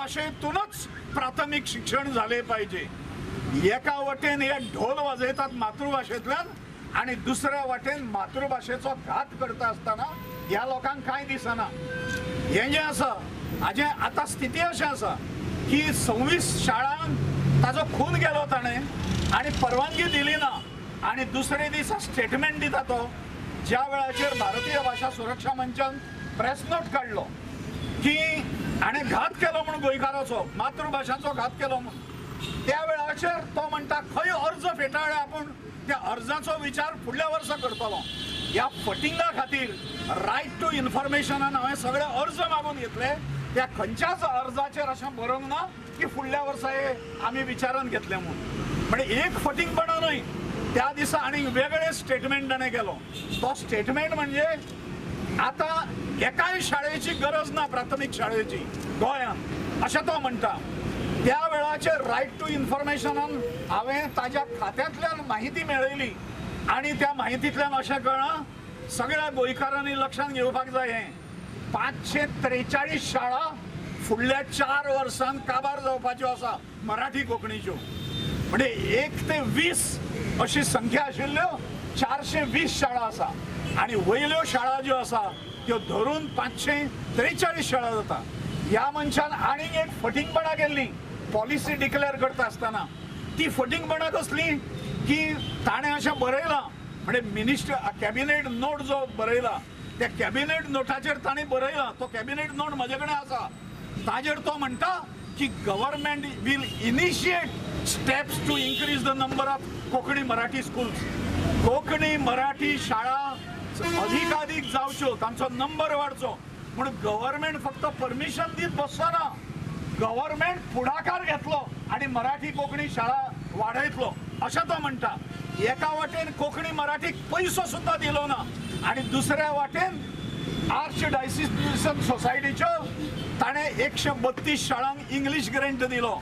मातृभाषेतूनच प्राथमिक शिक्षण झाले पाहिजे. एका वटेन हे ढोल वाजयतात मातृभाषेंतल्यान आनी दुसऱ्या वाटेन मातृभाषेचो घात करता आसतना ह्या लोकांक कांय दिसना. हें जें आसा हाजें आतां स्थिती अशें आसा की 26 शाळांक ताजो खून केलो ताणें आनी परवानगी दिली ना आनी दुसरे दिसा स्टेटमेंट दिता तो. ज्या वेळाचेर भारतीय भाशा सुरक्षा मंचान प्रेस नोट काडलो की हाणें घात केलो म्हूण गोंयकाराचो, मातृभाशांचो घात केलो म्हूण, त्या वेळाचेर तो म्हणटा खंय अर्ज फेटाळ्या आपूण, त्या अर्जाचो विचार फुडल्या वर्सा करतलो. ह्या फटिंगा खातीर रायट टू इन्फॉर्मेशनान हांवें सगळे अर्ज मागून घेतले. त्या खंयच्याच अर्जाचेर अशें बरोवंक ना की फुडल्या वर्सा हे आमी विचारान घेतले म्हूण. म्हणजे एक फटिंगपणा न्हय, त्या दिसा आनी वेगळे स्टेटमेंट ताणें केलो. तो स्टेटमेंट म्हणजे आतां एकाय शाळेची गरज ना प्राथमीक शाळेची गोंयांत अशें तो म्हणटा. त्या वेळाचेर रायट टू इन्फॉर्मेशनान हांवें ताज्या खात्यांतल्यान म्हायती मेळयली आनी त्या म्हायतींतल्यान अशें कळ्ळां सगळ्या गोंयकारांनी लक्षांत घेवपाक जाय हें 543 शाळा फुडल्या 4 वर्सांत काबार जावपाच्यो आसा मराठी कोंकणीच्यो. म्हणजे 1 ते 20 अशी संख्या आशिल्ल्यो 420 शाळा आसा आनी वयल्यो शाळा ज्यो आसा त्यो धरून 543 शाळा जाता. ह्या मनशान आनीक एक फटींगपणां केल्ली पॉलिसी डिक्लेअर करता आसतना. ती फटींगपणां कसली की ताणें अशें बरयलां म्हणजे मिनिस्टर कॅबिनेट नोट जो बरयला त्या कॅबिनेट नोटाचेर ताणें बरयलां, तो कॅबिनेट नोट म्हजे कडेन आसा, ताजेर तो म्हणटा की government will initiate steps to increase the number of Konkani Marathi schools. Konkani Marathi शाळा अधिकाधिक जावच्यो, तांचो नंबर वाडचो म्हूण गव्हर्मेंट फक्त परमिशन दीत बसचो ना, गव्हर्मेंट फुडाकार घेतलो आनी मराठी कोंकणी शाळा वाडयतलो अशें तो म्हणटा. एका वाटेन कोंकणी मराठीक पयसो सुद्दां दिलो ना आनी दुसऱ्या वाटेन आर्च डायसिसन सोसायटीच्यो ताणें 132 शाळांक इंग्लीश ग्रेंट दिलो.